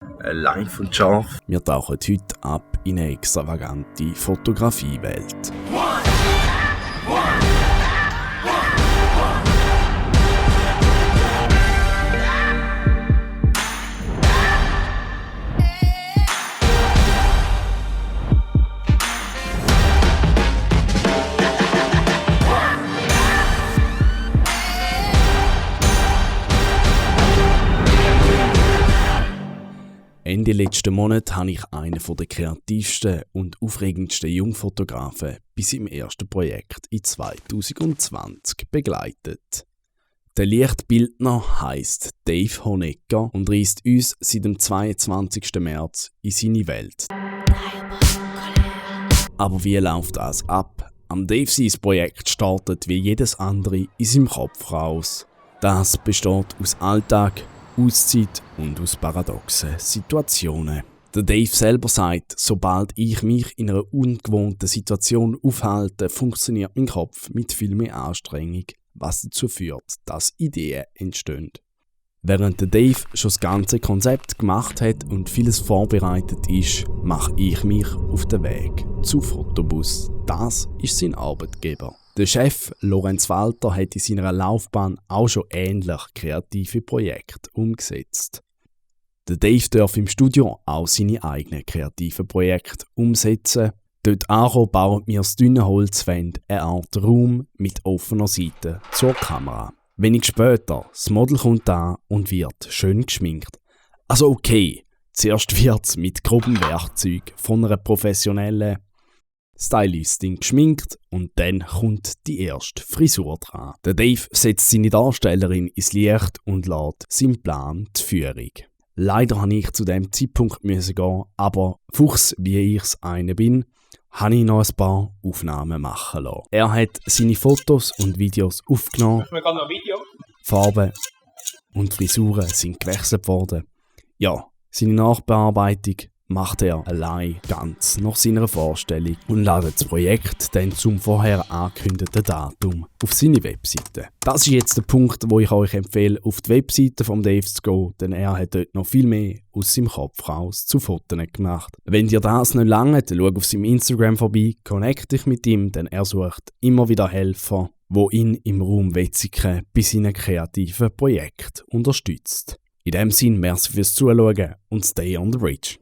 Live und scharf. Wir tauchen heute ab in eine extravagante Fotografiewelt. Ende letzten Monat habe ich einen der kreativsten und aufregendsten Jungfotografen bei seinem ersten Projekt in 2020 begleitet. Der Lichtbildner heisst Dave Honecker und reist uns seit dem 22. März in seine Welt. Aber wie läuft das ab? Am Dave sein Projekt startet wie jedes andere in seinem Kopf raus. Das besteht aus Alltag, Auszeit und aus paradoxen Situationen. Der Dave selber sagt, sobald ich mich in einer ungewohnten Situation aufhalte, funktioniert mein Kopf mit viel mehr Anstrengung, was dazu führt, dass Ideen entstehen. Während der Dave schon das ganze Konzept gemacht hat und vieles vorbereitet ist, mache ich mich auf den Weg zu Fotobus. Das ist sein Arbeitgeber. Der Chef Lorenz Walter hat in seiner Laufbahn auch schon ähnlich kreative Projekte umgesetzt. Der Dave darf im Studio auch seine eigenen kreativen Projekte umsetzen. Dort angekommen bauen wir das dünne Holzwand eine Art Raum mit offener Seite zur Kamera. Wenig später, das Model kommt an und wird schön geschminkt. Also okay, zuerst wird es mit grobem Werkzeug von einer professionellen Stylistin geschminkt und dann kommt die erste Frisur dran. Der Dave setzt seine Darstellerin ins Licht und lässt seinen Plan die Führung. Leider musste ich zu dem Zeitpunkt gehen, aber Fuchs, wie ich es eine bin, habe ich noch ein paar Aufnahmen machen lassen. Er hat seine Fotos und Videos aufgenommen. Farben und Frisuren sind gewechselt worden. Ja, seine Nachbearbeitung macht er allein ganz nach seiner Vorstellung und ladet das Projekt dann zum vorher angekündigten Datum auf seine Webseite. Das ist jetzt der Punkt, wo ich euch empfehle, auf die Webseite von Dave zu gehen, denn er hat dort noch viel mehr aus seinem Kopf raus zu Fotos gemacht. Wenn dir das nicht langt, schau auf seinem Instagram vorbei, connect dich mit ihm, denn er sucht immer wieder Helfer, wo ihn im Raum Wetzikon bei seinen kreativen Projekten unterstützt. In dem Sinn, merci fürs Zuschauen und stay on the bridge.